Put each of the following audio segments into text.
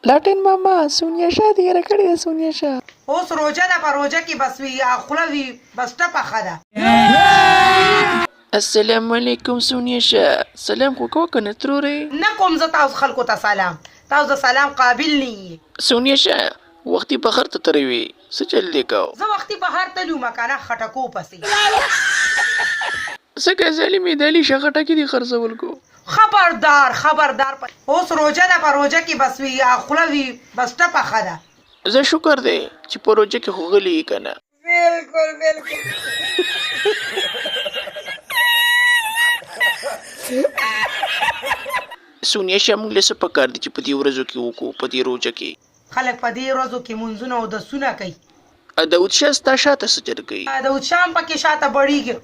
لاټین ماما سونیا شاه دې یره کړې ده سونیا شاه. اوس روژه ده په روژه کې بس وي خوله وي بس ټپه ښه ده. السلام علیکم سونیا شاه سلام خو کوه کنه ترورې. نه کوم زه تاسو خلکو ته سلام تاسو د سلام قابل نه یی. سونیا شاه وختي بهر ته تری وی څه چل دی کاو. زه وختي بهر تللی وم کنه خټکو پسې. څه کوې ظالمې د علي شاه خټکي دي خرڅول کو. خبردار خبردار په اوس روژه ده په روژه کې بس وي خوله وي بس ټپه ښه ده. ځه شکر دی چې په روژه کې خو غلی یې کنه. بلکل بلکل. سونیا شاه مونږ له څه پکار دي چې په دې ورځو کې وکړو په دې روژه کې. خلک په دې ورځو کې مونځونه او دسونه کوي. داود شاه ستا شاته څه چل کوي. داود شاه هم پکې شاته بړیږي.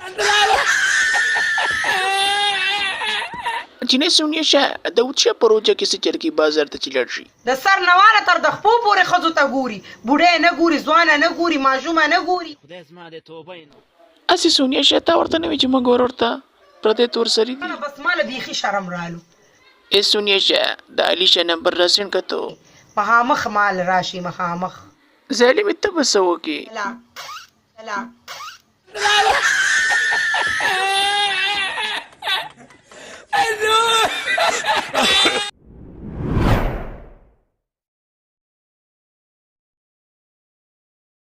جینۍ سونیا شاه داود شاه په روژه کې څه چل کوي بازار ته چې لاړ شي. د سر نه واله تر د خپو پورې ښځو ته ګوري، بوډۍ نه ګوري، ځوانه نه ګوري، ماشومه نه ګوري. هسې سونیا شاه تا ورته نه وي چې مه ګوره ورته پردی تور سري دي. بس ماله بیخي شرم رالو. ای سونیا شه د علي شه نمبر راسیڼ که ته. مخامخ مال راشي مخامخ. ظالمې ته به څه وکې. لا لا.